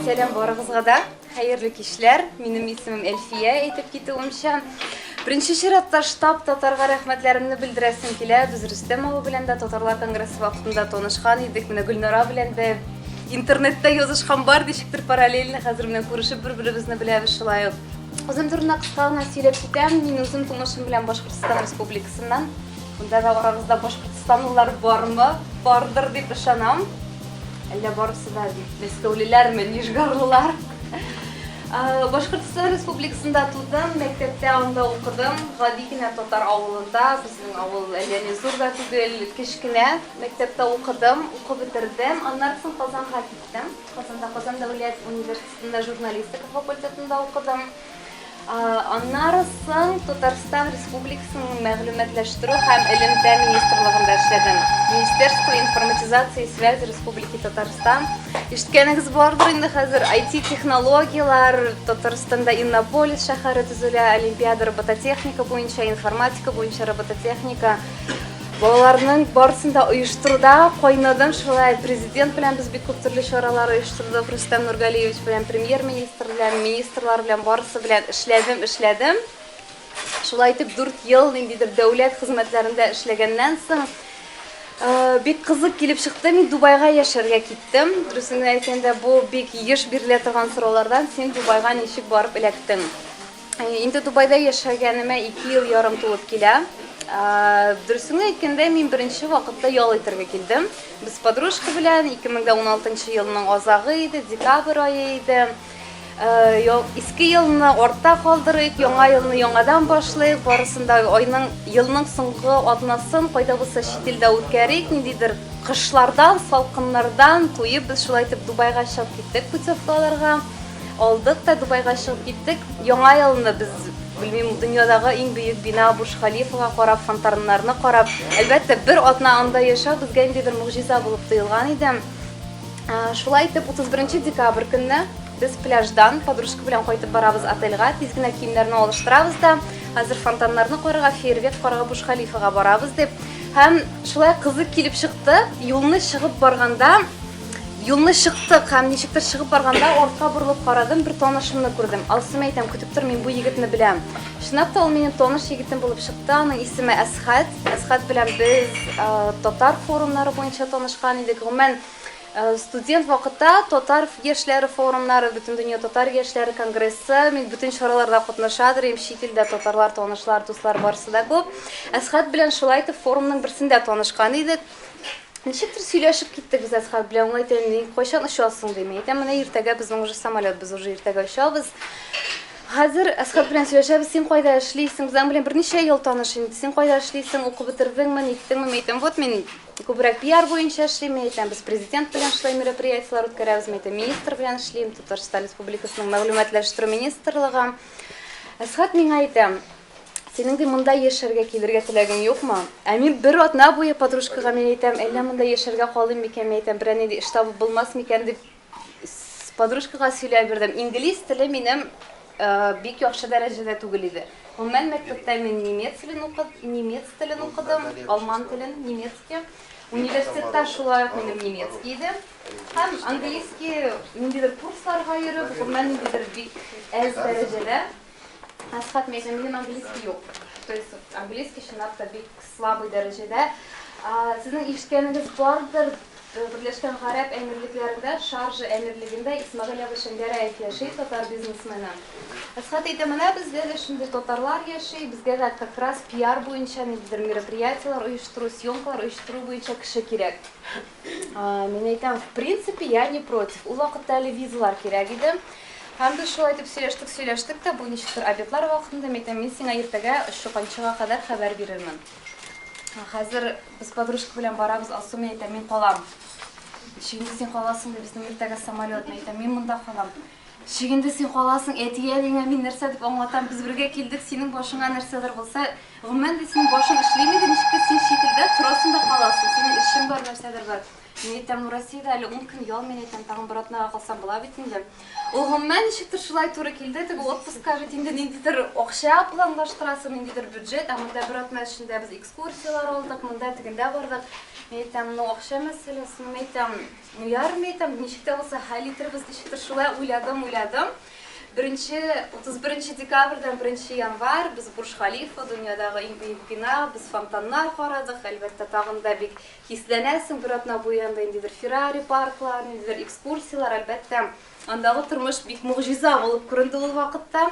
Сәлам барыгызга да. Хәерле кичләр. Минем исемем Әлфия, әйтеп китүемчә. Беренче чиратта штаб татарга рәхмәтләремне белдерәсем килә. Без Рөстәм абый белән дә татарлар конгрессы вакытында танышкан идек. Менә Гөлнара белән дә интернетта язышкан бар, ничектер параллельно хәзер менә күрешеп бер-беребезне беләбез шулай ук. Үзем турында кыска гына сөйләп китәм. Мин үзем тумышым белән Башкортстан Республикасыннан. Монда да арагызда башкортстанлылар бармы? Бардыр дип ышанам. Әллә барысы да мәскәүлеләрме, нижгарлылар? Башкортстан Республикасында тудым, мәктәптә анда укыдым. Гади генә татар авылында, безнең авыл әллә ни зур да түгел, кечкенә мәктәптә укыдым, укып бетердем. Аннары соң Казанга киттем. Казанда Казан дәүләт университетында журналистика факультетында укыдым. Аннары соң Татарстан Республикасының мәгълүматлаштыру һәм элемтә министрлыгында эшләдем. Министерство информатизации и связи Республики Татарстан. Ишеткәнегез бардыр инде хәзер IT технологияләр, Татарстанда Иннополис шәһәре төзелә, олимпиада робототехника буенча, информатика буенча робототехника. Балаларның барысын да оештыруда кайнадым шулай. Президент белән без бик күп төрле чаралар оештырдык. Рөстәм Нургалиевич белән, премьер-министр белән, министрлар белән барысы белән эшләдем, эшләдем. Шулай итеп, 4 ел ниндидер дәүләт хезмәтләрендә эшләгәннән соң, бик кызык килеп чыкты. Мин Дубайга яшәргә киттем. Дөресен генә әйткәндә, бу бик еш бирелә торган сораулардан, син Дубайга ничек барып эләктең? Инде Дубайда яшәгәнемә 2 ел ярым тулып килә. Дөресен әйткәндә, мин беренче вакытта ял итәргә килдем. Без подружка белән 2016 елның азагы иде, декабрь ае иде. Иске елны артта калдырыйк, яңа елны яңадан башлыйк. Барысын да айның, елның соңгы атнасын кайда булса чит илдә үткәрик, ниндидер кышлардан, салкыннардан туеп без шулай итеп Дубайга чыгып киттек путевка алырга. Алдык та Дубайга чыгып киттек. Яңа елны без, белмим, дөньядагы иң бөек бина Бурж-Халифага карап, фонтаннарны карап, әлбәттә, бер атна анда яшәү безгә ниндидер могҗиза булып тоелган иде. Шулай итеп, 31 декабрь көнне без пляждан подружка белән кайтып барабыз отельга, тиз генә киемнәрне алыштырабыз да, хәзер фонтаннарны карарга, фейерверк карарга Бурж-Халифага барабыз дип. Һәм шулай кызык килеп чыкты, юлны чыгып барганда, Юлны чыктык һәм ничектер чыгып барганда артка борылып карадым, бер танышымны күрдем. Алсум әйтәм, көтеп тор, мин бу егетне беләм. Чынлап та ул минем таныш егетем булып чыкты. Аның исеме Әсхәт. Әсхәт белән без татар форумнары буенча танышкан идек. Гомумән, студент вакытта татар яшьләре форумнары, Бөтендөнья татар яшьләре конгрессы, мин бөтен чараларда катнашадыр идем, чит илдә татарлар, танышлар, дуслар барысы да күп. Әсхәт белән шулай итеп форумның берсендә танышкан идек. Ничектер сөйләшеп киттек без Әсхәт белән. Ул әйтә, мин кайчан очасың ди. Мин әйтәм, менә иртәгә безнең уже самолет, без уже иртәгә очабыз. Хәзер Әсхәт белән сөйләшәбез, син кайда эшлисең? Без аның белән берничә ел таныш инде. Син кайда эшлисең, укып бетердеңме, ниттеңме? Мин әйтәм, вот мин күбрәк пиар буенча эшлим, мин әйтәм, без президент белән шулай мероприятиеләр үткәрәбез, мин әйтәм, министр белән эшлим, Татарстан Республикасының мәгълүматлаштыру министрлыгы. Әсхәт миңа әйтә, Синең ди монда яшәргә килергә теләгең юкмы? Ә мин бер атна буе подружкага мин әйтәм, әллә монда яшәргә калыйм микән, мин әйтәм, берәр нинди эш табып булмас микән дип подружкага сөйләп бирдем. Инглиз теле минем бик яхшы дәрәҗәдә түгел иде. Гомумән, мәктәптә мин немец телен укыдым, немец телен укыдым, алман телен, немецкий. Университетта шулай ук минем немецкий иде. Һәм английский ниндидер курсларга йөреп, гомумән, ниндидер бик әз дәрәҗәдә. Асхат, мин әйтәм, минем английский юк. То есть английский чынлап та бик слабый дәрәҗәдә. Сезнең ишеткәнегез бардыр, Берләшкән Гарәп Әмирлекләрендә, Шаржа әмирлегендә Исмәгыйль абый Шәңгәрәев яши, татар бизнесмены. Асхат әйтә, менә бездә дә шундый татарлар яши, безгә дә как раз пиар буенча ниндидер мероприятиеләр оештыру, съемкалар оештыру буенча кеше кирәк. Мин әйтәм, в принципе, я не против. Ул вакытта әле визалар кирәк иде. Һәм без шулай итеп сөйләштек, сөйләштек тә, бу ничектер обедлар вакытында, мин әйтәм, мин сиңа иртәгә очканчыга кадәр хәбәр бирермен. Хәзер без подружка белән барабыз, Алсу, мин әйтәм, мин калам. Ничек инде син каласың, ди, безнең иртәгә самолет. Мин әйтәм, мин монда калам. Ничек инде син каласың, әти-әниеңә мин нәрсә дип аңлатам, без бергә килдек, синең башыңа нәрсәдер булса, Гомумән дә синең башың эшлими дә, ничек тә син бар. Мин әйтәм, ну Россиядә әле 10 көн ял, мин әйтәм, тагын бер атнага калсам була бит инде. Ул гомумән ничектер шулай туры килде, теге отпускка бит инде ниндидер акча планлаштырасың, ниндидер бюджет, ә монда бер атна эчендә без экскурсияләр алдык, монда тегендә бардык. Мин әйтәм, ну акча мәсьәләсе, мин әйтәм, ну ярар, мин әйтәм, ничек тә булса хәл итербез, ничектер шулай уйладым, уйладым. Беренче, 31 декабрьдән 1 январь без Бурж-Халифа, дөньядагы иң биек бина, без фонтаннар карадык, әлбәттә, тагын да бик хисләнәсең, бер атна буе анда ниндидер Феррари парклар, ниндидер экскурсияләр, әлбәттә, андагы тормыш бик могҗиза булып күренде ул вакытта.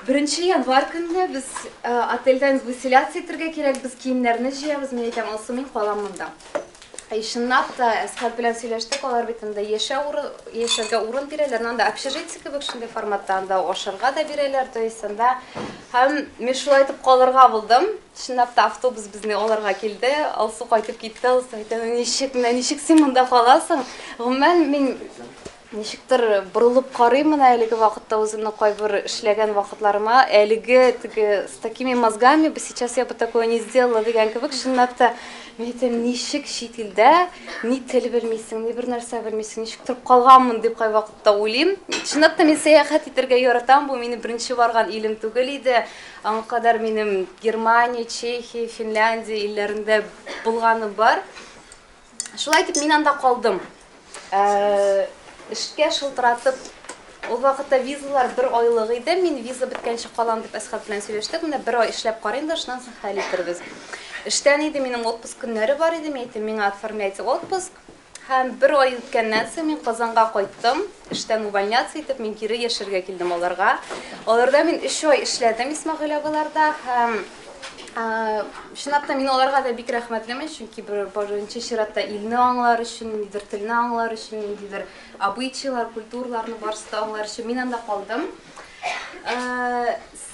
1 январь көнне без отельдән выселяться итәргә кирәк, без киемнәрне җыябыз, мин әйтәм, Алсу, мин калам монда. Әй, чынлап та, Әсхәт белән сөйләштек, алар бит анда яшәү уры, яшәргә урын бирәләр, анда общежитие кебек шундый форматта, анда ашарга да бирәләр, то есть анда һәм мин шулай итеп калырга булдым. Чынлап та автобус безне алырга килде, Алсу кайтып китте, Алсу әйтә, ну ничек, менә ничек син монда каласың? Гомумән, мин ничектер борылып карыйм менә әлеге вакытта үземнең кайбер эшләгән вакытларыма, әлеге теге с такими мозгами бы сейчас я бы такое не сделала дигән кебек, чынлап та мин әйтәм, ничек чит илдә ни тел белмисең, ни бер нәрсә белмисең, ничек торып калганмын дип кайвакытта уйлыйм. Чынлап та мин сәяхәт итәргә яратам, бу минем беренче барган илем түгел иде. Аңа кадәр минем Германия, Чехия, Финляндия илләрендә булганым бар. Шулай итеп мин анда калдым. Эшкә шылтыратып, ул вакытта визалар бер айлык иде. Мин виза беткәнче калам дип Әсхәт белән сөйләштек. Менә бер ай эшләп карыйм да, шуннан соң хәл итербез. Эштән иде, минем отпуск көннәре бар иде. Мин әйттем, миңа оформляйте отпуск. Һәм бер ай үткәннән соң мин Казанга кайттым. Эштән увольняться итеп, мин кире яшәргә килдем аларга. Аларда мин 3 ай эшләдем Исмәгыйль абыйларда һәм чынлап та мин аларга да бик рәхмәтлемен, чөнки бер беренче чиратта илне аңлар өчен, ниндидер телне аңлар өчен, ниндидер обычайлар, культураларны барысы да аңлар өчен мин анда калдым.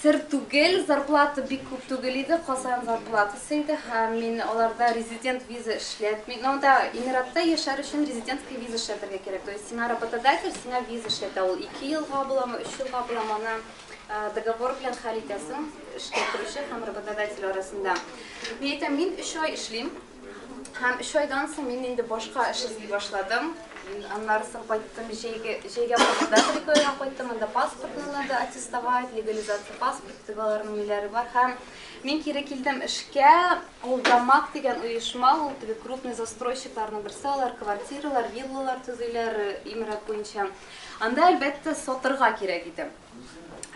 Сер түгел, зарплата бик күп түгел иде, Казан зарплатасы иде һәм мин аларда резидент виза эшләтми. Ну, анда Эмиратта яшәр өчен резидентский виза эшләтергә кирәк. То есть сиңа работодатель сиңа виза эшләтә. Ул 2 елга буламы, 3 елга буламы, аны договор белән хәл итәсең, эшкә керүче һәм работодатель арасында. Мин әйтәм, мин 3 ай эшлим. Һәм 3 айдан соң мин инде башка эш эзли башладым. Мин аннары соң кайттым, җәйге, җәйгә вакытта бер айга кайттым, анда паспортны надо аттестовать, легализация паспорт, теге аларның ниләре бар. Һәм мин кире килдем эшкә, ул Дамак дигән оешма, ул теге крупный застройщикларның берсе, алар квартиралар, виллалар төзиләр Эмират буенча. Анда, әлбәттә, сатырга кирәк иде.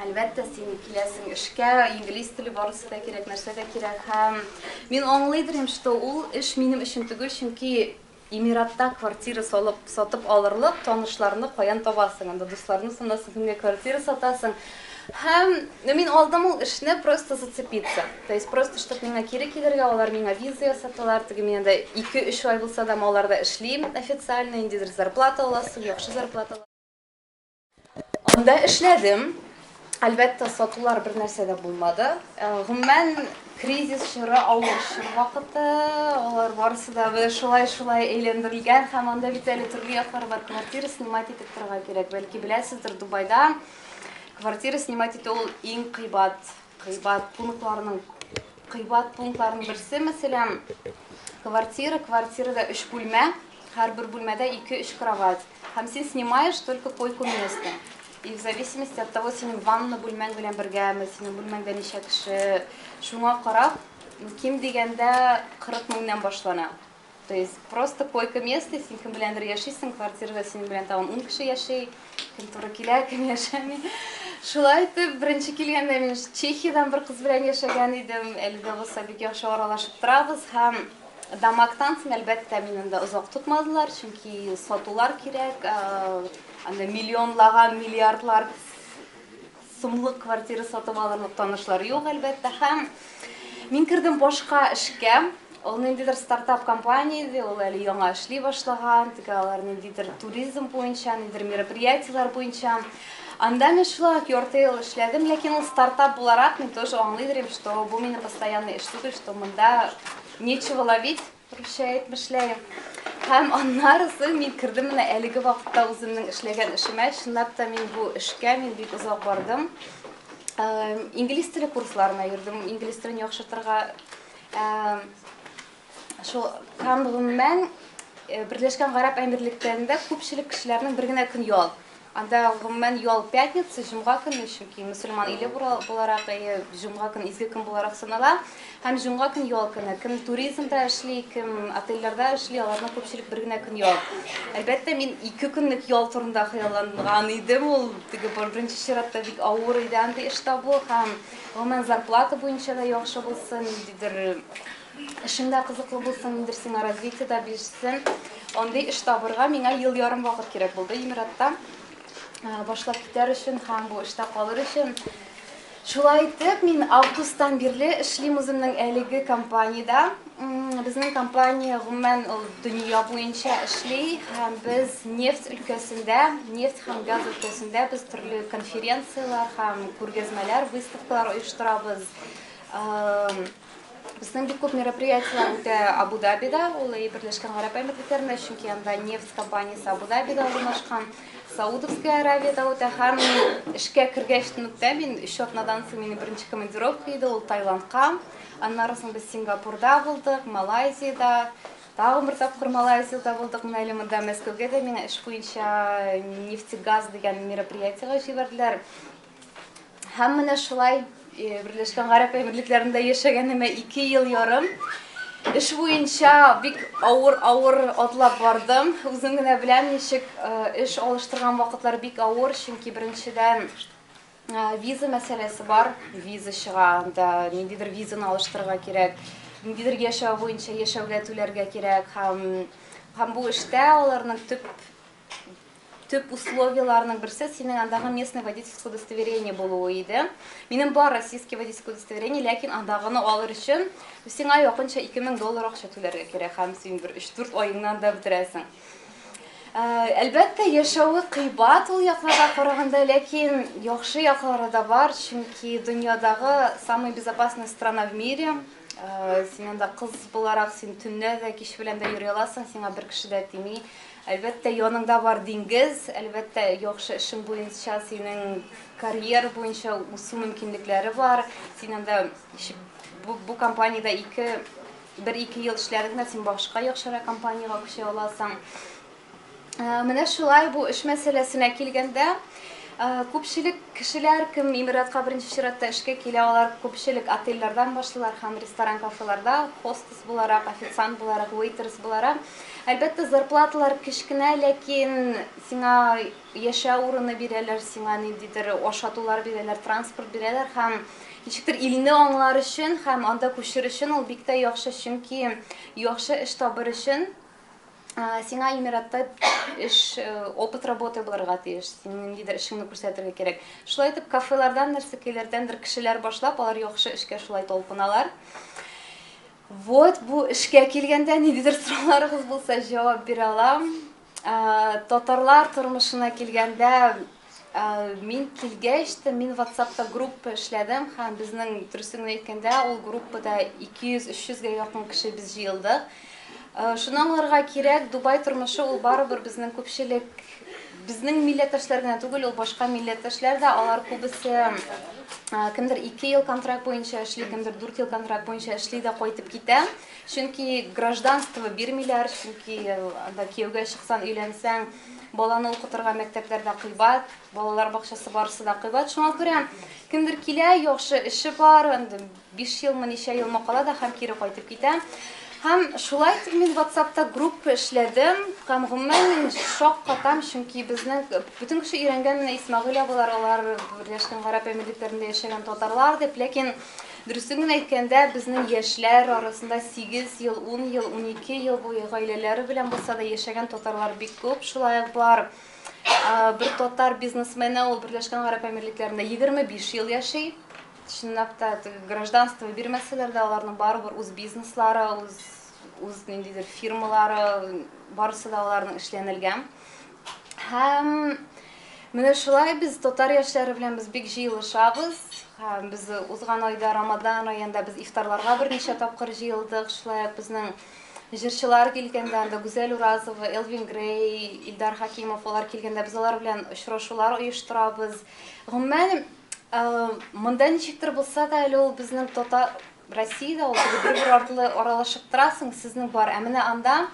Әлбәттә, син киләсең эшкә, инглиз теле барысы да кирәк, нәрсә дә кирәк. Һәм мин аңлыйдыр идем, что ул эш минем өчен түгел, чөнки Эмиратта квартира салып, сатып алырлык танышларны каян табасың? Анда дусларны санасың, кемгә квартира сатасың. Һәм ну, мин алдым ул эшне просто зацепиться. То есть просто, чтобы миңа кире килергә, алар миңа виза ясаталар. Теге мин анда 2-3 ай булса да, аларда эшлим официально, ниндидер зарплата аласың, яхшы зарплата. Анда эшләдем. Әлбәттә, сатулар бер нәрсә дә булмады. Гомумән, кризис чоры, авыр чор вакыты, алар барысы да шулай-шулай әйләндерелгән һәм анда бит әле төрле яклар бар, квартира снимать итеп торырга кирәк. Бәлки беләсездер, Дубайда квартира снимать итү ул иң кыйбат, кыйбат пунктларның кыйбат пунктларның берсе. Мәсәлән, квартира, квартирада 3 бүлмә, һәрбер бүлмәдә 2-3 кровать. Һәм син снимаешь только койку место. И в зависимости от того, синең ванна бүлмәң белән бергәме, синең бүлмәңдә ничә кеше, шуңа карап, ким дигәндә 40 меңнән башлана. То есть просто койка место, син кем беләндер яшисең, квартирада синең белән тагын 10 кеше яши, кем туры килә, кем яшәми. Шулай итеп, беренче килгәндә мин Чехиядән бер кыз белән яшәгән идем, әле дә булса бик яхшы аралашып торабыз һәм Дамактан соң, әлбәттә, мине анда озак тотмадылар, чөнки сатулар кирәк, анда миллионлаган, миллиардлар сумлык квартира сатып алырлык танышлар юк, әлбәттә. Һәм мин кердем башка эшкә. Ул ниндидер стартап компания иде, ул әле яңа эшли башлаган, теге алар ниндидер туризм буенча, ниндидер мероприятиеләр буенча. Анда мин шулай ук ярты ел эшләдем, ләкин ул стартап буларак мин тоже аңлый идем, что бу минем постоянный эш түгел, что монда нечего ловить, русча әйтмешләй. Һәм аннары соң мин кердем менә әлеге вакытта үземнең эшләгән эшемә. Чынлап та мин бу эшкә мин бик озак бардым. Инглиз теле курсларына йөрдем, инглиз телен яхшыртырга. Шул һәм гомумән Берләшкән Гарәп Әмирлекләрендә күпчелек кешеләрнең бер генә көн ял. Анда гомумән ял пятница, җомга көне, чөнки мөселман иле буларак, әйе, җомга көн изге көн буларак санала. Һәм җомга көн ял көне. Кем туризмда эшли, кем отельләрдә эшли, аларның күпчелек бер генә көн ял. Әлбәттә, мин 2 көнлек ял турында хыялланган идем. Ул теге беренче чиратта бик авыр иде андый эш табу һәм гомумән зарплата буенча да яхшы булсын, ниндидер эшең дә кызыклы булсын, ниндидер сиңа развитие да бирсен. Андый эш табырга миңа ел ярым вакыт кирәк булды Эмиратта башлап китәр өчен һәм бу эштә калыр өчен. Шулай итеп, мин августтан бирле эшлим үземнең әлеге компаниядә. Безнең компания гомумән ул дөнья буенча эшли һәм без нефть өлкәсендә, нефть һәм газ өлкәсендә без төрле конференцияләр һәм күргәзмәләр, выставкалар оештырабыз. Безнең бик күп мероприятиеләр үтә Абу-Дабида, ул Берләшкән Гарәп Әмирлекләрендә, чөнки анда нефть компаниясе Абу-Дабида урнашкан, Саудовская Аравиядә үтә. Һәм эшкә кергәч үк мин 3 атнадан соң минем беренче командировка иде, ул Таиландка. Аннары соң без Сингапурда булдык, Малайзиядә, тагын бер тапкыр Малайзиядә булдык. Менә әле монда Мәскәүгә дә миңа эш буенча нефтегаз дигән мероприятиегә җибәрделәр. Һәм менә шулай Берләшкән Гарәп Әмирлекләрендә яшәгәнемә 2 ел ярым. Эш буенча бик авыр-авыр атлап бардым. Үзем генә беләм, ничек эш алыштырган вакытлар бик авыр, чөнки беренчедән виза мәсьәләсе бар, виза чыга, анда ниндидер визаны алыштырырга кирәк, ниндидер яшәү буенча яшәүгә түләргә кирәк һәм бу эштә аларның төп условияләрнең берсе синең андагы местный водительское удостоверение булуы иде. Минем бар российский водительское удостоверение, ләкин андагыны алыр өчен сиңа якынча 2000 доллар акча түләргә кирәк һәм син бер 3-4 аеңнан да бетерәсең. Әлбәттә, яшәве кыйбат ул якларга караганда, ләкин яхшы яклары да бар, чөнки дөньядагы самая безопасная страна в мире. Син анда кыз буларак, син төнлә дә, кич белән дә йөри аласың, сиңа бер кеше дә тими. Әлбәттә, яныңда бар диңгез, әлбәттә, яхшы эшең буенча синең карьера буенча үсү мөмкинлекләре бар. Син анда бу компаниядә 1-2 ел эшләдең дә, син башка яхшырак компаниягә күчә аласың. Менә шулай бу эш мәсьәләсенә килгәндә, күпчелек кешеләр, кем Эмиратка беренче чиратта эшкә килә, алар күпчелек отельләрдән башлыйлар һәм ресторан, кафеларда хостес буларак, официант буларак, вейтерс буларак. Әлбәттә, зарплаталар кечкенә, ләкин сиңа яшәү урыны бирәләр, сиңа ниндидер ашатулар бирәләр, транспорт бирәләр һәм ничектер илне аңлар өчен һәм анда күчер өчен ул бик тә яхшы, чөнки яхшы эш табыр өчен сиңа Эмиратта эш опыт работы булырга тиеш, син ниндидер эшеңне күрсәтергә кирәк. Шулай итеп кафелардан, нәрсәкәйләрдәндер кешеләр башлап, алар яхшы эшкә шулай талпыналар. Вот бу эшкә килгәндә ниндидер сорауларыгыз булса җавап бирә алам. Татарлар тормышына килгәндә, мин килгәч тә мин WhatsAppта группа эшләдем һәм безнең дөресен генә әйткәндә ул группада 200-300гә якын кеше без җыелдык. Шуны аңларга кирәк, Дубай тормышы ул барыбер безнең күпчелек безнең милләттәшләр генә түгел, ул башка милләттәшләр дә, алар күбесе кемдер 2 ел контракт буенча эшли, кемдер 4 ел контракт буенча эшли дә кайтып китә. Чөнки гражданство бирмиләр, чөнки анда кияүгә чыксаң, өйләнсәң, баланы укытырга мәктәпләрдә кыйбат, балалар бакчасы барысы да кыйбат. Шуңа күрә кемдер килә, яхшы эше бар, инде 5 елмы, ничә елмы кала да һәм кире кайтып китә. Һәм шулай итеп мин WhatsAppта группа эшләдем. Һәм гомумән мин шаккатам, чөнки безнең бөтен кеше өйрәнгән менә Исмәгыйль абылар, алар Берләшкән Гарәп Әмирлекләрендә яшәгән татарлар дип, ләкин дөресен генә әйткәндә, безнең яшьләр арасында 8 ел, 10 ел, 12 ел буе гаиләләре белән булса да яшәгән татарлар бик күп. Шулай ук бар бер татар бизнесмены, ул Берләшкән Гарәп Әмирлекләрендә 25 ел яши. Чынлап та гражданство бирмәсәләр дә, аларның барыбер үз бизнеслары, үз ниндидер фирмалары, барысы да аларның эшләнелгән. Һәм менә шулай без татар яшьләре белән без бик җыелышабыз. Һәм без узган айда Рамадан аенда без ифтарларга берничә тапкыр җыелдык. Шулай ук безнең җырчылар килгәндә, анда Гүзәл Уразова, Элвин Грей, Илдар Хакимов, алар килгәндә без алар белән очрашулар оештырабыз. Гомумән, монда ничектер булса да әле ул безнең татар Россиядә ул бер-бер артлы аралашып торасың, сезнең бар. Ә менә анда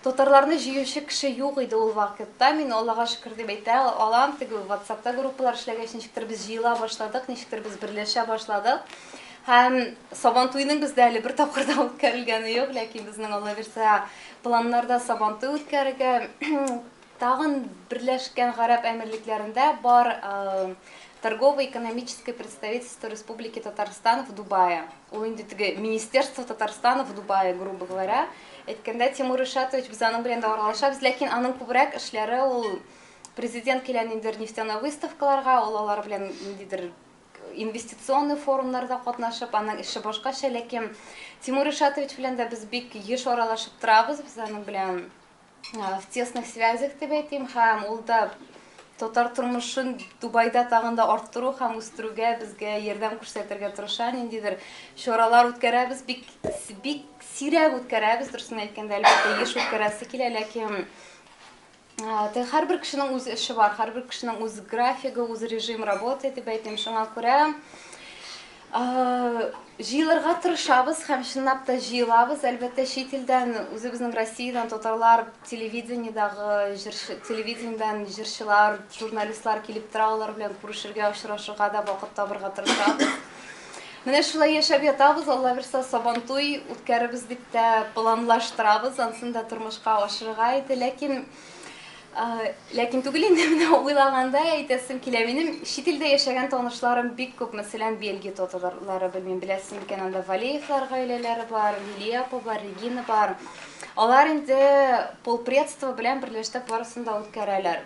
Татарларны җыючы кеше юк иде ул вакытта. Мин Аллага шөкер дип әйтә алам, теге WhatsAppта группалар эшләгәч, ничектер без җыела башладык, ничектер без берләшә башладык. Һәм Сабантуйның бездә әле бер тапкыр да үткәрелгәне юк, ләкин безнең, Алла бирсә, планнарда Сабантуй үткәрергә. Тагын Берләшкән Гарәп Әмирлекләрендә бар Торгово-экономическое представительство Республики Татарстан в Дубае. Ул инде теге Министерство Татарстана в Дубае, грубо говоря. Әйткәндә, Тимур Ришатович, без аның белән дә аралашабыз, ләкин аның күбрәк эшләре ул президент килә ниндидер нефтяной выставкаларга, ул алар белән ниндидер инвестиционный форумнарда катнашып, аның эше башкача, ләкин Тимур Ришатович белән дә без бик еш аралашып торабыз, без аның белән в тесных связях дип әйтим, һәм ул да татар тормышын Дубайда тагын да арттыру һәм үстерүгә безгә ярдәм күрсәтергә тырыша, ниндидер чаралар үткәрәбез, бик бик сирәк үткәрәбез, дөресен әйткәндә, әлбәттә, еш үткәрәсе килә, ләкин һәрбер кешенең үз эше бар, һәрбер кешенең үз графигы, үз режим работы дип әйтим, шуңа күрә Җыелырга тырышабыз һәм чынлап та җыелабыз. Әлбәттә, чит илдән, үзебезнең Россиядән татарлар телевидениедагы җырчы, телевидениедән җырчылар, журналистлар килеп тора, алар белән күрешергә, очрашырга да вакыт табырга тырышабыз. Менә шулай яшәп ятабыз, Алла бирсә, Сабантуй үткәрербез дип тә планлаштырабыз, ансын да тормышка ашырырга иде, ләкин Ләкин түгел инде, менә уйлаганда әйтәсем килә. Минем чит илдә яшәгән танышларым бик күп. Мәсәлән, Бельгия татарлары, белмим, беләсезме икән, анда Валеевлар гаиләләре бар, Лилия апа бар, Регина бар. Алар инде полпредство белән берләшеп барысын да үткәрәләр.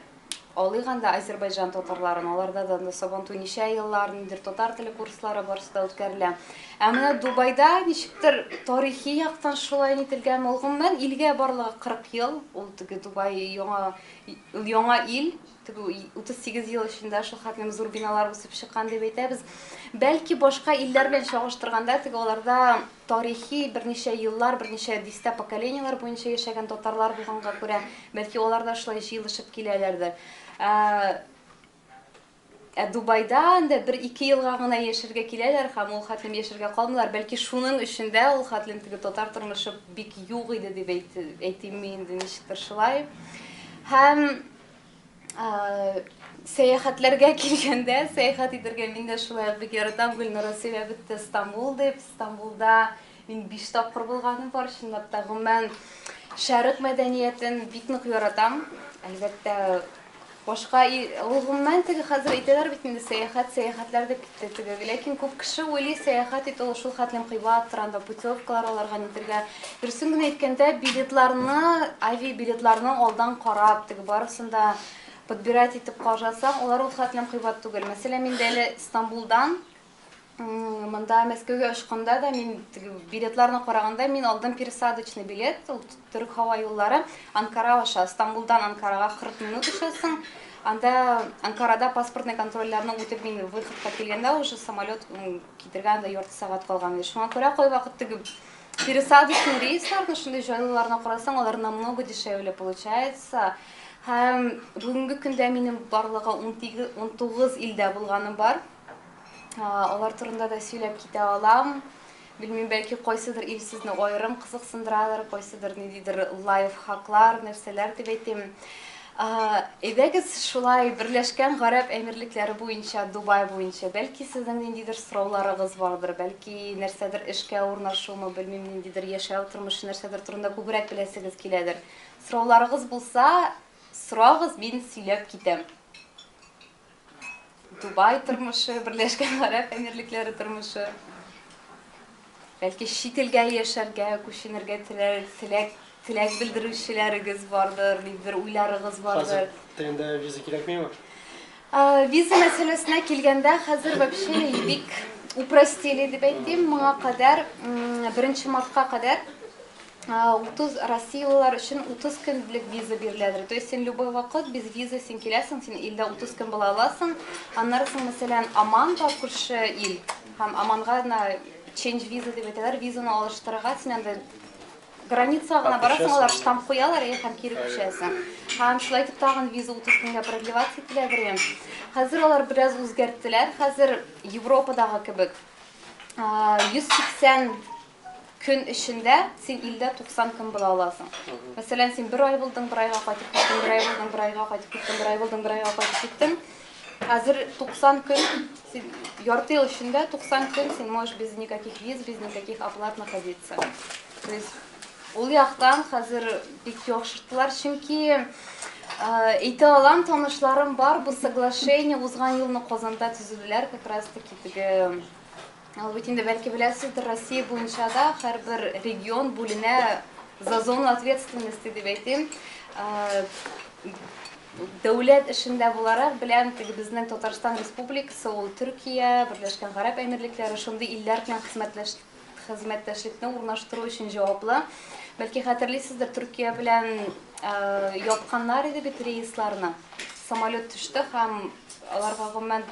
Алыйк анда Азербайҗан татарларын, аларда да анда Сабантуй ничә еллар, ниндидер татар теле курслары барысы да үткәрелә. Ә менә Дубайда ничектер тарихи яктан шулай нителгән, ул гомумән илгә барлыгы 40 ел, ул теге Дубай яңа яңа ил, теге 38 ел эчендә шул хәтлем зур биналар үсеп чыккан дип әйтәбез. Бәлки башка илләр белән чагыштырганда теге аларда тарихи берничә еллар, берничә дистә поколениеләр буенча яшәгән татарлар булганга күрә, бәлки алар да шулай җыелышып киләләрдер. Ә Дубайда анда бер-ике елга гына яшәргә киләләр һәм ул хәтлем яшәргә калмыйлар. Бәлки шуның өчен дә ул хәтлем теге татар тормышы бик юк иде дип әйтимме инде, ничектер шулай. Һәм сәяхәтләргә килгәндә, сәяхәт итәргә мин дә шулай ук бик яратам. Гөлнара сөйләп бетте Стамбул дип. Стамбулда мин 5 тапкыр булганым бар, чынлап та, гомумән, шәрык мәдәниятен бик нык яратам. Әлбәттә, Башка ул гомумән теге хәзер әйтәләр бит инде сәяхәт, сәяхәтләр дип китте теге. Ләкин күп кеше уйлый сәяхәт итү ул шул хәтлем кыйбаттыр, анда путевкалар алырга нитергә. Дөресен генә әйткәндә, билетларны, авиабилетларны алдан карап, теге барысын да подбирать итеп карасаң, алар ул хәтлем кыйбат түгел. Мәсәлән, мин дә әле Стамбулдан Монда Мәскәүгә очканда да мин билетларны караганда мин алдым пересадочный билет, ул Төрек һава юллары Анкара аша, Стамбулдан Анкарага 40 минут очасың. Анда Анкарада паспортный контрольләрне үтеп мин выходка килгәндә уже самолет китергә анда ярты сәгать калган иде. Шуңа күрә кайвакыт теге пересадочный рейсларны шундый җайлыларны карасаң, алар намного дешевле получается. Һәм бүгенге көндә минем барлыгы 19 илдә булганым бар. Алар турында да сөйләп китә алам. Белмим, бәлки кайсыдыр ил сезне аерым кызыксындырадыр, кайсыдыр ниндидер лайфхаклар, нәрсәләр дип әйтим. Әйдәгез шулай Берләшкән Гарәп Әмирлекләре буенча, Дубай буенча, бәлки сезнең ниндидер сорауларыгыз бардыр, бәлки нәрсәдер эшкә урнашумы, белмим, ниндидер яшәү тормышы нәрсәдер турында күбрәк беләсегез киләдер. Сорауларыгыз булса, сорагыз, мин сөйләп китәм. Дубай тормышы, Берләшкән Гарәп Әмирлекләре тормышы. Бәлки чит илгә яшәргә, күченергә теләк, теләк, теләк белдерүчеләрегез бардыр, ниндидер уйларыгыз бардыр. Хәзер тегендә виза кирәкмиме? Виза мәсьәләсенә килгәндә, хәзер вообще бик упростили дип әйтим, моңа кадәр, 1 мартка кадәр 30 россиялылар өчен 30 көнлек виза биреләдер. То есть син любой вакыт без виза син киләсең, син илдә 30 көн була аласың. Аннары соң, мәсәлән, Оман бар күрше ил. Һәм Оманга на change виза дип әйтәләр, визаны алыштырырга син анда границага гына барасың, алар штамп куялар, и һәм кире күчәсең. Һәм шулай итеп тагын виза 30 көнгә продлеваться ителәдер. Хәзер алар бераз үзгәрттеләр. Хәзер Европадагы кебек 180. Көн эчендә син илдә 90 көн була аласың. Мәсәлән, син бер ай булдың, бер айга кайтып киттең, бер ай булдың, бер айга кайтып киттең, бер ай булдың, бер айга кайтып киттең. Хәзер 90 көн, син ярты ел эчендә 90 көн син можешь без никаких виз, без никаких оплат находиться. То есть ул яктан хәзер бик яхшырттылар, чөнки әйтә алам, танышларым бар, бу соглашение узган елны Казанда төзеделәр, как раз таки теге. Ул бит инде, бәлки беләсездер, Россия буенча да һәрбер регион бүленә за зону ответственности дип әйтим. Дәүләт эшендә буларак беләм, теге безнең Татарстан Республикасы ул Төркия, Берләшкән Гарәп Әмирлекләре шундый илләр белән хезмәтләш хезмәттәшлекне урнаштыру өчен җаваплы. Бәлки хәтерлисездер, Төркия белән япканнар иде бит рейсларны. Самолет төште һәм аларга гомумән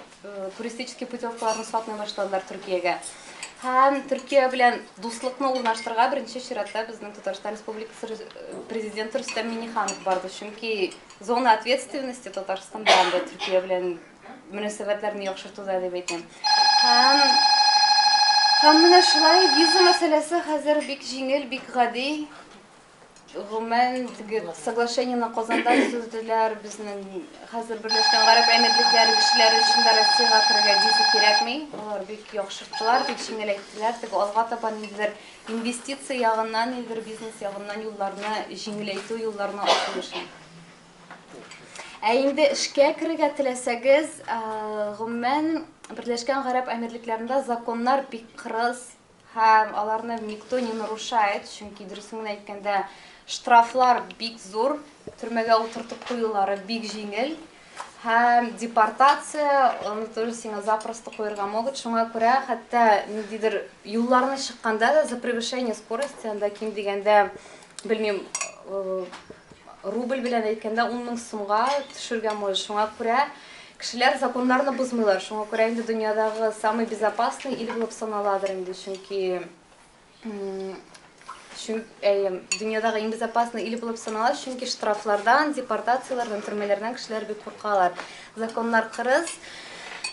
туристический путевкаларны сатмый башладылар Төркиягә. Һәм Төркия белән дуслыкны урнаштырырга беренче чиратта безнең Татарстан Республикасы президенты Рөстәм Миңнеханов барды. Чөнки зона ответственности Татарстанда анда Төркия белән мөнәсәбәтләрне яхшыртуда дип әйтәм. Һәм һәм менә шулай виза мәсьәләсе хәзер бик җиңел, бик гади. Гомумән, теге соглашениене Казанда төзеделәр, безнең хәзер Берләшкән Гарәп Әмирлекләре кешеләре өчен дә Россиягә керергә виза кирәкми. Алар бик яхшырттылар, бик җиңеләйттеләр. Теге алга таба ниндидер инвестиция ягыннан, ниндидер бизнес ягыннан юлларны җиңеләйтү, юлларны ачу өчен. Ә инде эшкә керергә теләсәгез, гомумән, Берләшкән Гарәп Әмирлекләрендә законнар бик кырыс. Һәм аларны никто не нарушает, чөнки дөресен генә әйткәндә, штрафлар бик зур, төрмәгә утыртып куюлары бик җиңел. Һәм депортация, аны тоже сиңа запросто куерга могут. Шуңа күрә хәтта ниндидер юлларны чыкканда да за превышение скорости анда ким дигәндә, белмим, рубль белән әйткәндә 10 мең сумга төшергә может. Шуңа күрә кешеләр законнарны бозмыйлар. Шуңа күрә инде дөньядагы самый безопасный ил булып саналадыр инде, чөнки әйе, дөньядагы иң безопасный ил булып санала, чөнки штрафлардан, депортацияләрдән, төрмәләрдән кешеләр бик куркалар. Законнар кырыс.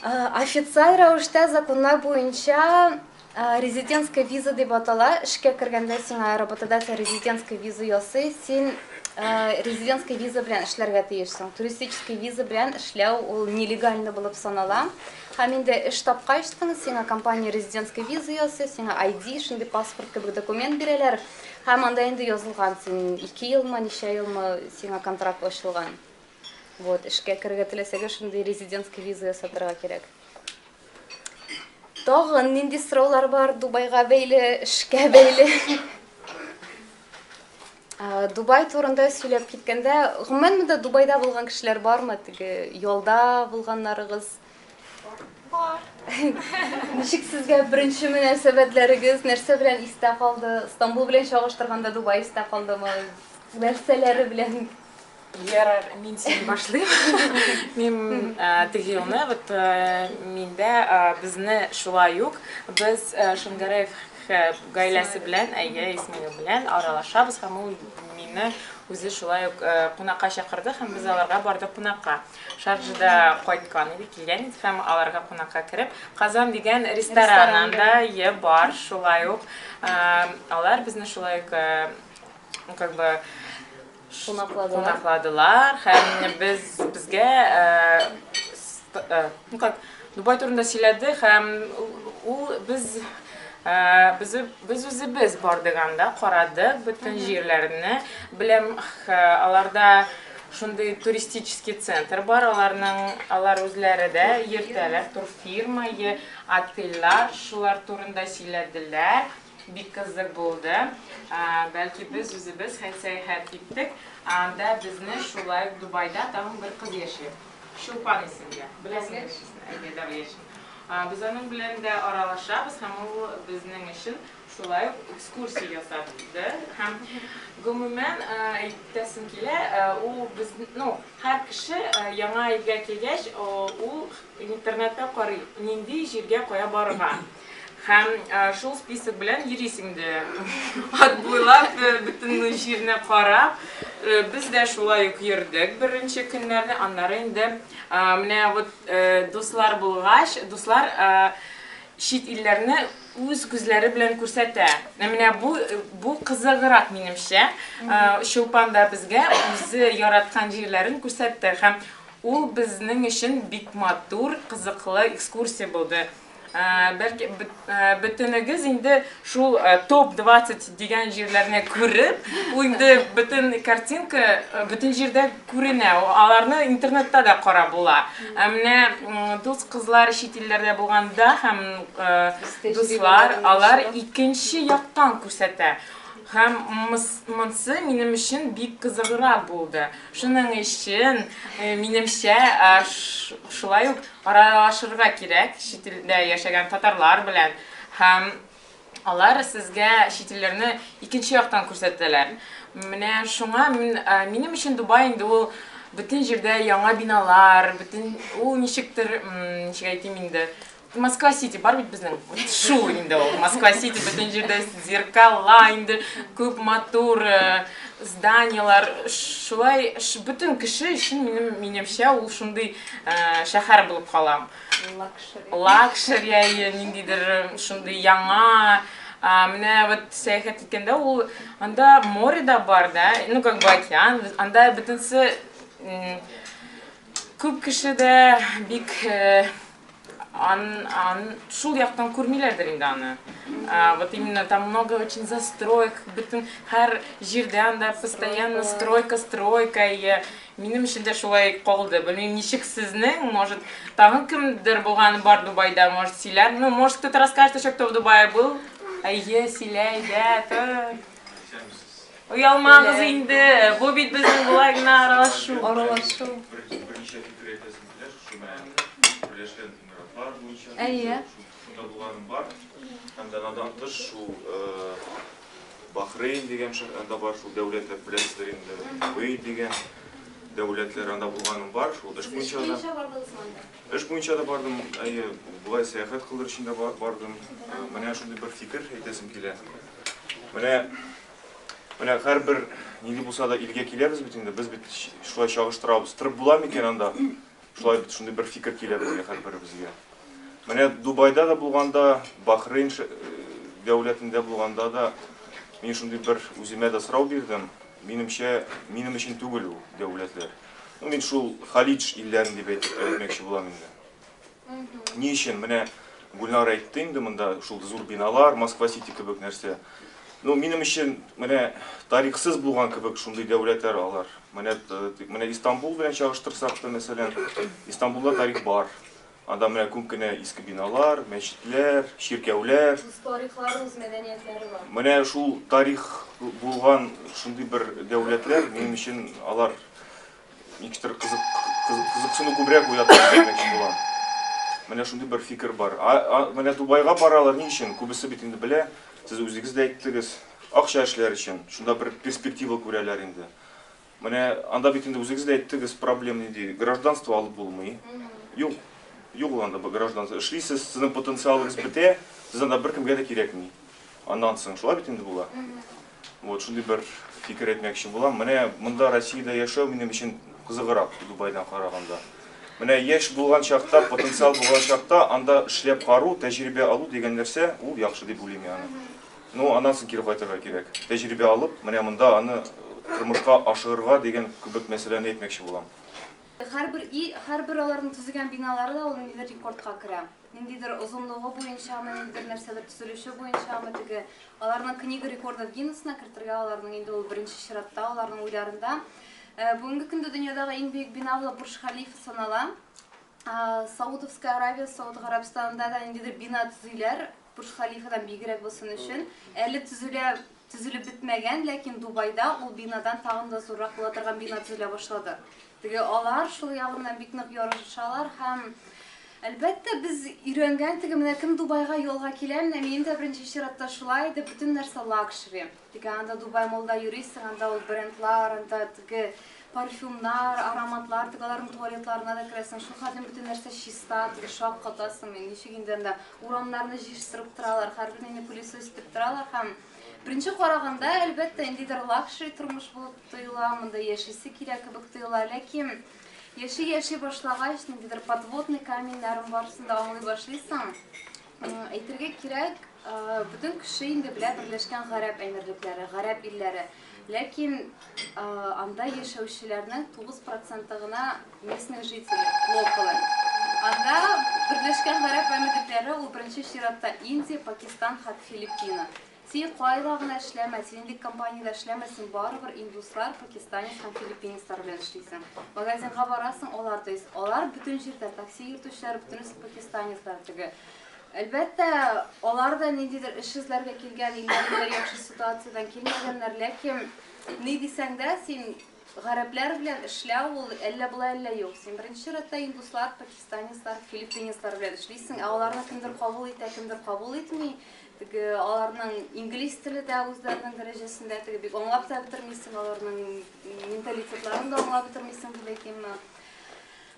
Официаль рәвештә законнар буенча резидентская виза дип атала. Эшкә кергәндә сиңа работодатель резидентская виза ясый. Син резидентская виза белән эшләргә тиешсең. Туристический виза белән эшләү ул нелегально булып санала. Һәм инде эш тапкач соң сиңа компания резидентская виза ясый, сиңа ID, шундый паспорт кебек документ бирәләр. Һәм анда инде язылган, син 2 елмы, ничә елмы сиңа контракт ачылган. Вот, эшкә керергә теләсәгез, шундый резидентский виза ясатырга кирәк. Тагын нинди сораулар бар Дубайга бәйле, эшкә бәйле? Дубай турында сөйләп киткәндә, гомумән монда Дубайда булган кешеләр бармы? Теге ялда булганнарыгыз? Бар. Ничек сезгә беренче мөнәсәбәтләрегез, нәрсә белән истә калды? Стамбул белән чагыштырганда Дубай истә калдымы? Нәрсәләре белән? Ярар, мин сине башлыйм. Мин теге елны вот миндә безне шулай ук без Шангараев гаиләсе белән, әйе, Исмаил белән аралашабыз һәм ул мине үзе шулай ук кунакка чакырды һәм без аларга бардык кунакка. Шарджада кайткан иде, килгән иде һәм аларга кунакка кереп, Казан дигән ресторан анда е бар шулай ук. Алар безне шулай ук ну как бы кунакладылар. Кунакладылар һәм без безгә ну как Дубай турында сөйләде һәм ул без без без үзебез бардык анда, карадык бөтен җирләрне. Беләм, аларда шундый туристический центр бар, аларның алар үзләре дә йөртәләр турфирма, отельләр, шулар турында сөйләделәр. Бик кызык булды. Бәлки без үзебез сәяхәт иттек. Анда безне шулай ук Дубайда тагын бер кыз яши. Чулпан исемле. Беләсеңдер әйе, Дәүләтшин. Без аның белән дә аралашабыз һәм ул безнең өчен шулай ук экскурсия ясады. Һәм гомумән әйтәсем килә, ул без, ну, һәр кеше яңа илгә килгәч, ул интернетта карый, нинди җиргә кая барырга. Һәм шул список белән йөрисең дә. Ат буйлап, бөтен җирне карап, без дә шулай ук йөрдек беренче көннәрне. Аннары инде менә вот дуслар булгач, дуслар чит илләрне үз күзләре белән күрсәтә. Менә бу кызыграк минемчә. Чулпан да безгә үзе яраткан җирләрен күрсәтте һәм ул безнең өчен бик матур, кызыклы экскурсия булды. Бәлки бөтенегез инде шул топ-20 дигән җирләрне күреп, ул инде бөтен картинка бөтен җирдә күренә. Аларны интернетта да карап була. Ә менә дус кызлар чит илләрдә булганда һәм дуслар, алар икенче яктан күрсәтә. Һәм монсы минем өчен бик кызыграк булды. Шуның өчен, минемчә, шулай ук аралашырга кирәк чит илдә яшәгән татарлар белән. Һәм алар сезгә чит илләрне икенче яктан күрсәтәләр. Менә шуңа мин, минем өчен Дубай инде ул бөтен җирдә яңа биналар, бөтен ул ничектер, ничек әйтим инде, Москва-Сити бар бит безнең. Шул инде ул. Москва-Сити бөтен җирдә зеркала инде, күп матур зданиелар. Шулай бөтен кеше өчен минем минемчә ул шундый шәһәр булып кала. Luxury. Luxury, ниндидер шундый яңа. Менә вот сәяхәт иткәндә ул анда море да бар да, ну как бы океан, анда бөтенесе күп кеше дә бик шул яктан күрмиләрдер инде аны. Вот именно там много очень застроек, бөтен һәр җирдә анда постоянно стройка, стройка. И минем өчен дә шулай калды. Белмим, ничек сезнең, может, тагын кемдер булганы бар Дубайда, может, сөйләр. Ну, может, кто-то расскажет еще, кто в Дубае был. Әйе, сөйлә, әйдә, Оялмагыз инде, бу бит безнең болай гына аралашу. Аралашу. Берничә фикер әйтәсем килә, шушы менә Берләшкән Эмиратлар буенча. Әйе. Шунда булганым бар. Һәм дә аннан тыш шул Бахрейн дигән анда бар шул дәүләтләр, беләсездер инде, Кувейт дигән дәүләтләр, анда булганым бар, шул эш буенча да. Эш буенча да бардым, әйе, болай сәяхәт кылыр өчен дә бардым. Менә шундый бер фикер әйтәсем килә. Менә һәрбер нинди булса да илгә киләбез бит инде, без бит шулай чагыштырабыз. Торып була микән анда? Шулай бит шундый бер фикер килә безгә һәрберебезгә. Менә Дубайда да булганда, Бахрейн дәүләтендә булганда да мин шундый бер үземә дә сорау бирдем. Минемчә, минем өчен түгел ул дәүләтләр. Ну, мин шул Халидж илләрен дип әйтмәкче булам инде. Ни өчен? Менә Гульнара әйтте инде монда шул зур биналар, Москва-Сити кебек нәрсә. Ну, минем өчен менә тарихсыз булган кебек шундый дәүләтләр алар. Менә менә Истанбул белән чагыштырсак та, мәсәлән, Истанбулда тарих бар. Анда менә күп кенә иске биналар, мәчетләр, чиркәүләр. Үз тарихлары, үз мәдәниятләре бар. Менә шул тарих булган шундый бер дәүләтләр, минем өчен алар ничектер кызык, кызыксыну күбрәк уята димәкче булам. Менә шундый бер фикер бар. Менә Дубайга баралар ни өчен? Күбесе бит инде белә, сез үзегез дә әйттегез. Акча эшләр өчен. Шунда бер перспектива күрәләр инде. Менә анда бит инде үзегез дә әйттегез, проблем нинди? Гражданство алып булмый. Юк, юк ул анда гражданство. Эшлисез, сезнең потенциалыгыз бетә, сез анда беркемгә дә кирәкми. Аннан соң шулай бит инде була. Вот шундый бер фикер әйтмәкче булам. Менә монда Россиядә яшәү минем өчен кызыграк Дубайдан караганда. Менә яшь булган чакта, потенциал булган чакта анда эшләп кару, тәҗрибә алу дигән нәрсә, ул яхшы дип уйлыйм мин аны. Ну, аннан соң кире кайтырга кирәк. Тәҗрибә алып, менә монда аны тормышка ашырырга дигән кебек мәсьәләне әйтмәкче булам. Һәрбер и, һәрбер аларның төзегән биналары да ул ниндидер рекордка керә. Ниндидер озынлыгы буенчамы, ниндидер нәрсәдер төзелеше буенчамы, теге аларның Книга рекордов Гиннесына кертергә аларның инде ул беренче чиратта аларның уйларында. Бүгенге көндә дөньядагы иң бөек бина булып Бурдж-Халифа санала. Саудовская Аравия, Сауд Гарәбстанында да ниндидер бина төзиләр, Бурдж-Халифадан биегрәк булсын өчен. Әле төзелә, төзелеп бетмәгән, ләкин Дубайда ул бинадан тагын да зуррак була торган бина төзелә башлады. Теге алар шул ягыннан бик нык ярышалар һәм әлбәттә без өйрәнгән теге менә кем Дубайга ялга килә, менә минем дә беренче чиратта шулай иде, бөтен нәрсә luxury. Теге анда Дубай моллда йөрисең, анда ул брендлар, анда теге парфюмнар, ароматлар, теге аларның туалетларына да керәсең, шул хәтлем бөтен нәрсә чиста, теге шаккатасың, мин ничек инде анда урамнарны җыештырып торалар, һәрбер нинди пылесос итеп торалар һәм беренче караганда, әлбәттә, ниндидер luxury тормыш булып тоела, монда яшисе килә кебек тоела, ләкин яши-яши башлагач, ниндидер подводный каменьнарын барысын да аңлый башлыйсың. Әйтергә кирәк, Бөтен кеше инде белә Берләшкән Гарәп Әмирлекләре, гарәп илләре. Ләкин анда яшәүчеләрнең 9 проценты гына местные жители, локалы. Анда Берләшкән Гарәп Әмирлекләре ул беренче чиратта Индия, Пакистан һәм Филиппина. Син кайда гына эшләмә, син нинди компаниядә эшләмә, син барыбер индуслар, пакистанец һәм филиппинецлар белән эшлисең. Магазинга барасың, алар, то есть алар бөтен җирдә, такси йөртүчеләр бөтенесе пакистанецлар теге. Әлбәттә, алар да ниндидер эш эзләргә килгән, илләрендә яхшы ситуациядән килмәгәннәр, ләкин ни дисәң дә, син гарәпләр белән эшләү ул әллә була, әллә юк. Син беренче чиратта индуслар, пакистанецлар, филиппинецлар белән эшлисең, ә аларны кемдер кабул итә, кемдер кабул итми. Теге аларның инглиз теле дә үзләренең дәрәҗәсендә, теге бик аңлап та бетермисең, аларның менталитетларын да аңлап бетермисең дип әйтимме.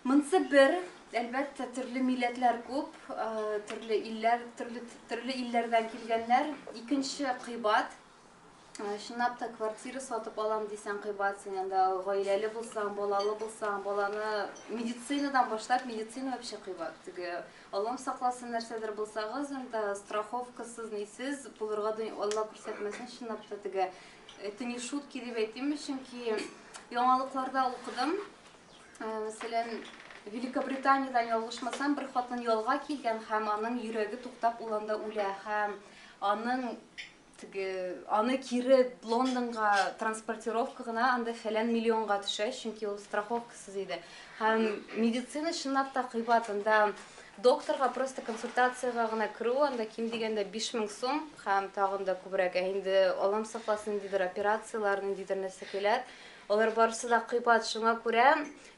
Монсы бер, әлбәттә, төрле милләтләр күп, төрле илләр, төрле төрле илләрдән килгәннәр. Икенче кыйбат. Чынлап та квартира сатып алам дисәң кыйбат, син анда гаиләле булсаң, балалы булсаң, баланы медицинадан башлап, медицина вообще кыйбат. Теге Аллам сакласын, нәрсәдер булсагыз, анда страховкасыз, нисез булырга Алла күрсәтмәсен, чынлап та теге это не шутки дип әйтимме, чөнки яңалыкларда укыдым. Мәсәлән, Великобританиядән ялгышмасам, бер хатын ялга килгән һәм аның йөрәге туктап, ул анда үлә һәм аның теге аны кире Лондонга транспортировка гына анда фәлән миллионга төшә, чөнки ул страховкасыз иде. Һәм медицина чынлап та кыйбат, анда докторга просто консультациягә гына керү анда ким дигәндә 5000 сум һәм тагын да күбрәк. Ә инде Аллам сакласын, ниндидер операцияләр, ниндидер нәрсәкәйләр, алар барысы да кыйбат. Шуңа күрә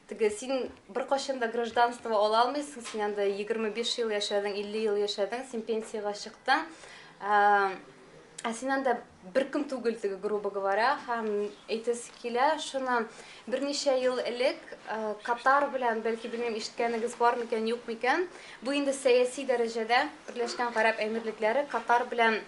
теге син беркайчан да гражданство ала алмыйсың, син анда 25 ел яшәдең, 50 ел яшәдең, син пенсиягә чыктың. Ә син анда беркем түгел теге, грубо говоря, һәм әйтәсе килә, шуны берничә ел элек Катар белән, бәлки белмим, ишеткәнегез бар микән, юк микән, бу инде сәяси дәрәҗәдә Берләшкән Гарәп Әмирлекләре Катар белән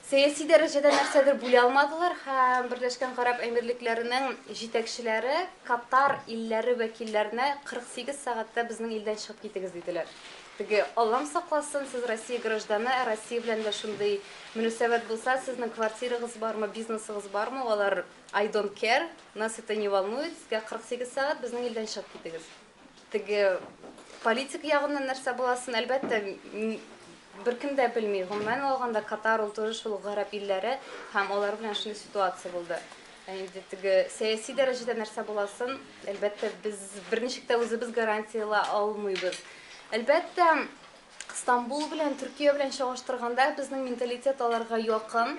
сәяси дәрәҗәдә нәрсәдер бүлә алмадылар һәм Берләшкән Гарәп Әмирлекләренең җитәкчеләре Катар илләре вәкилләренә 48 сәгатьтә безнең илдән чыгып китегез диделәр. Теге Аллам сакласын, сез Россия гражданы, ә Россия белән дә шундый мөнәсәбәт булса, сезнең квартирагыз бармы, бизнесыгыз бармы, алар I don't care, нас это не волнует, сезгә 48 сәгать безнең илдән чыгып китегез. Теге политик ягыннан нәрсә буласын, әлбәттә, беркем дә белми. Гомумән алганда, Катар ул тоже шул гарәп илләре һәм алар белән шундый ситуация булды. Ә инде теге сәяси дәрәҗәдә нәрсә буласын, әлбәттә, без берничек тә үзебез гарантияла алмыйбыз. Әлбәттә, Стамбул белән Төркия белән чагыштырганда безнең менталитет аларга якын.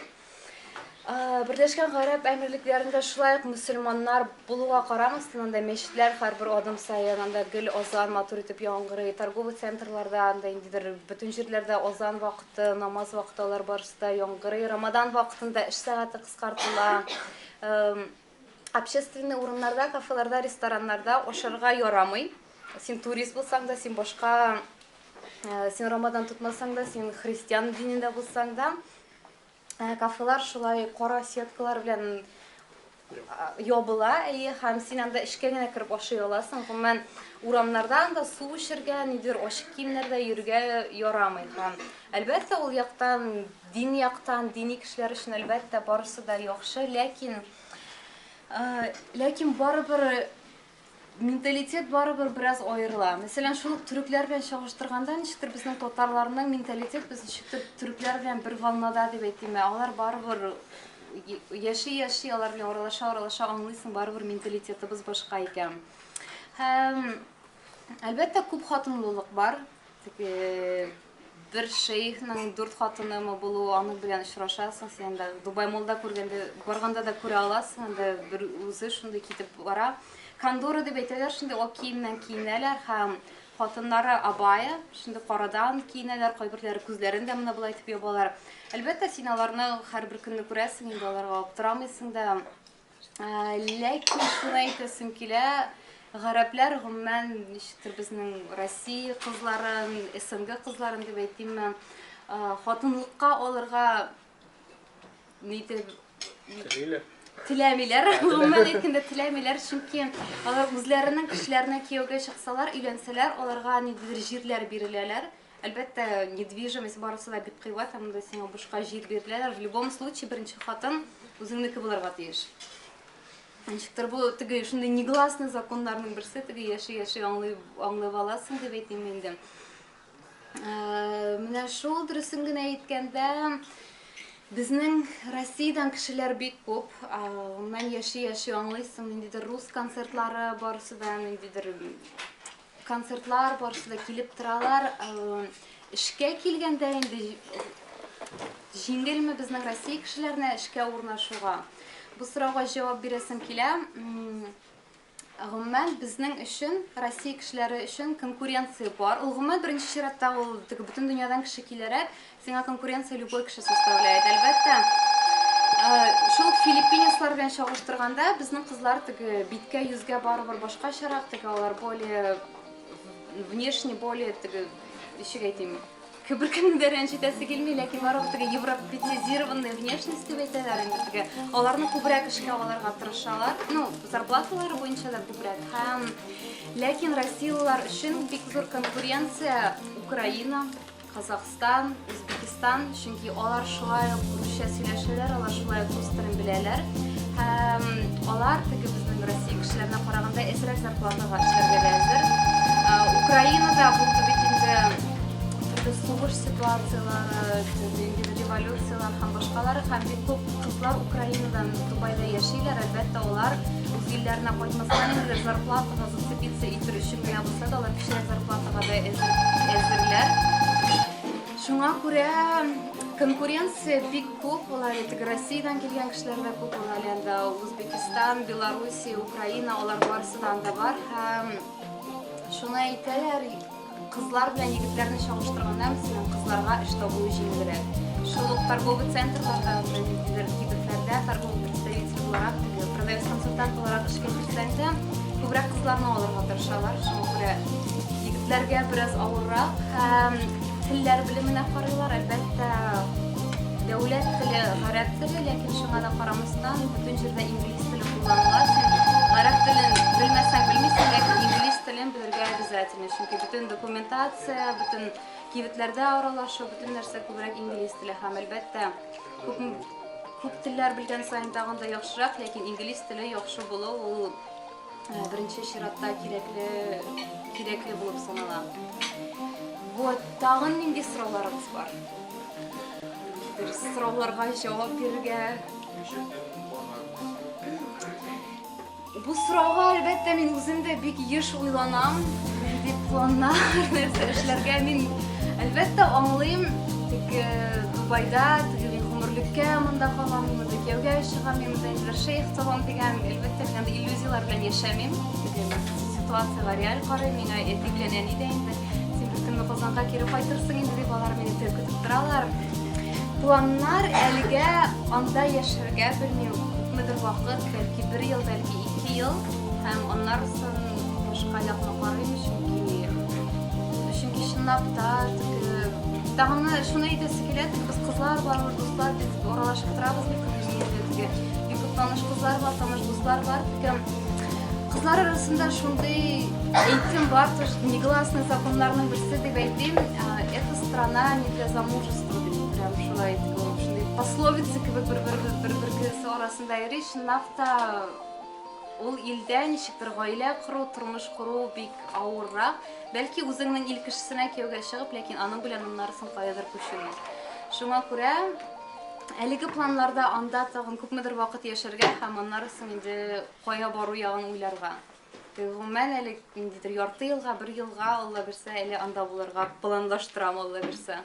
Берләшкән Гарәп Әмирлекләрендә шулай ук мөселманнар булуга карамастан, анда мәчетләр һәрбер адым саен, анда гел азан матур итеп яңгырый, торговый центрларда, анда ниндидер бөтен җирләрдә азан вакыты, намаз вакыты алар барысы да яңгырый. Рамадан вакытында эш сәгате кыскартыла. Общественный урыннарда, кафеларда, рестораннарда ашарга ярамый. Син турист булсаң да, син башка, син Рамадан тотмасаң да, син христиан динендә булсаң да, кафелар шулай кара сеткалар белән ябыла, әйе, һәм син анда эчкә генә кереп ашый аласың. Гомумән, урамнарда анда су эчергә, нидер ачык киемнәрдә йөрергә ярамый. Һәм, әлбәттә, ул яктан, дин яктан, дини кешеләр өчен, әлбәттә, барысы да яхшы, ләкин ләкин барыбер менталитет барыбер бераз аерыла. Мәсәлән, шул ук төрекләр белән чагыштырганда, ничектер безнең татарларның менталитет без ничектер төрекләр белән бер волнада дип әйтимме, алар барыбер яши-яши, алар белән аралаша-аралаша аңлыйсың, барыбер менталитетыбыз башка икән. Һәм, әлбәттә, күп хатынлылык бар. Теге бер шейхның дүрт хатынымы булуы, аның белән очрашасың, син анда Дубай моллда күргәндә, барганда да күрә аласың, анда бер үзе шундый китеп бара. Кандора дип әйтәләр, шундый ак киемнән киенәләр һәм хатыннары абая, шундый карадан киенәләр, кайберләре күзләрен дә менә болай итеп ябалар. Әлбәттә, син аларны һәрбер көнне күрәсең, инде аларга аптырамыйсың да. Ләкин шуны әйтәсем килә, гарәпләр гомумән ничектер безнең Россия кызларын, СНГ кызларын дип әйтимме, хатынлыкка алырга нитеп телиләр. Теләмиләр, гомумән әйткәндә теләмиләр, чөнки алар үзләренең кешеләренә кияүгә чыксалар, өйләнсәләр, аларга ниндидер җирләр биреләләр. Әлбәттә, недвижимость барысы да бик кыйбат, һәм монда сиңа бушка җир биреләләр. В любом случае, беренче хатын үзеңнеке булырга тиеш. Ничектер бу теге шундый негласный законнарның берсе, теге яши-яши аңлый аңлап аласың дип әйтим инде. Менә шул дөресен генә әйткәндә, безнең Россиядән кешеләр бик күп. Гомумән яши-яши аңлыйсың, ниндидер рус концертлары барысы да, ниндидер концертлар барысы да килеп торалар. Эшкә килгәндә инде җиңелме безнең Россия кешеләренә эшкә урнашуга? Бу сорауга җавап бирәсем килә. Гомумән, безнең өчен, Россия кешеләре өчен конкуренция бар. Ул гомумән беренче чиратта ул теге бөтен дөньядан кеше киләрәк, сиңа конкуренция любой кеше составляет. Әлбәттә, шул ук филиппинецлар белән чагыштырганда, безнең кызлар теге биткә, йөзгә барыбер башкачарак, теге алар более внешне более теге, ничек әйтим, Беркемне дә рәнҗетәсе килми, ләкин барыбер теге европетизированная внешность дип әйтәләр инде теге. Аларны күбрәк эшкә алырга тырышалар. Ну, зарплаталары буенча да күбрәк. Һәм ләкин россиялылар өчен бик зур конкуренция Украина, Казахстан, Үзбекистан, чөнки алар шулай ук русча сөйләшәләр, алар шулай ук рус телен беләләр. Һәм алар теге безнең Россия кешеләренә караганда әзрәк зарплатага эшләргә дә әзер. Украинада булды бит инде төрле сугыш ситуацияләре, төрле инде революцияләр һәм башкалары, һәм бик күп кызлар Украинадан Дубайда яшиләр, әлбәттә, алар үз илләренә кайтмастан инде зарплатага зацепиться итер өчен генә булса да, алар кечерәк зарплатага да әзерләр. Шуңа күрә конкуренция бик күп, ул әле теге Россиядән килгән кешеләр дә күп, ул әле анда Узбекистан, Белоруссия, Украина, алар барысы да анда бар һәм шуны әйтәләр, кызлар белән егетләрне чагыштырганда, мәсәлән, кызларга эш табу җиңелрәк. Шул ук торговый центрларда, ниндидер кибетләрдә торговый представитель буларак, теге продавец-консультант буларак эшкә килсәң дә, күбрәк кызларны алырга тырышалар. Шуңа күрә егетләргә бераз авыррак һәм телләр белеменә карыйлар, әлбәттә, дәүләт теле гарәп теле, ләкин шуңа да карамастан, бөтен җирдә инглиз теле кулланыла. Син гарәп телен белмәсәң белмисең, ләкин инглиз телен белергә обязательно, чөнки бөтен документация, бөтен кибетләрдә аралашу, бөтен нәрсә күбрәк инглиз теле һәм, әлбәттә, күп күп телләр белгән саен тагын да яхшырак, ләкин инглиз теле яхшы булу ул беренче чиратта кирәкле кирәкле булып санала. Вот, тагын нинди сорауларыгыз бар? Бер сорауларга җавап бирергә. Бу сорауга, әлбәттә, мин үзем дә бик еш уйланам. Нинди планнар, нәрсә эшләргә мин әлбәттә аңлыйм. Теге Дубайда, теге мин гомерлеккә монда калам, мин монда кияүгә чыгам, мин монда инде бер шейх табам дигән, әлбәттә, мин андый иллюзияләр белән яшәмим. Теге ситуациягә реаль карыйм, миңа әти белән әни дә инде син бер көнне Казанга кире кайтырсың инде дип алар мине көтеп торалар. Планнар әлегә анда яшәргә белмим, күпмедер вакыт, бәлки бер ел, бәлки 2 ел һәм аннан соң башка якны карыйм, чөнки чөнки чынлап та теге тагын шуны әйтәсе килә, теге без кызлар барыбер дуслар, без аралашып торабыз бит инде теге бик күп таныш кызлар бар, таныш дуслар бар, теге кызлар арасында шундый әйтем бар, то что негласный законнарның берсе дип әйтим, эта страна не для замужества дип прям шулай шундый пословица кебек бер-бер арасында йөри, чынлап та ул илдә ничектер гаилә кору, тормыш кору бик авыррак. Бәлки үзеңнең ил кешесенә кияүгә чыгып, ләкин аның белән аннары каядыр күченү. Шуңа күрә әлеге планнарда анда тагын күпмедер вакыт яшәргә һәм аннары соң инде кая бару ягын уйларга. Гомумән әле ниндидер ярты елга, бер елга, Алла бирсә, әле анда булырга планлаштырам, Алла бирсә.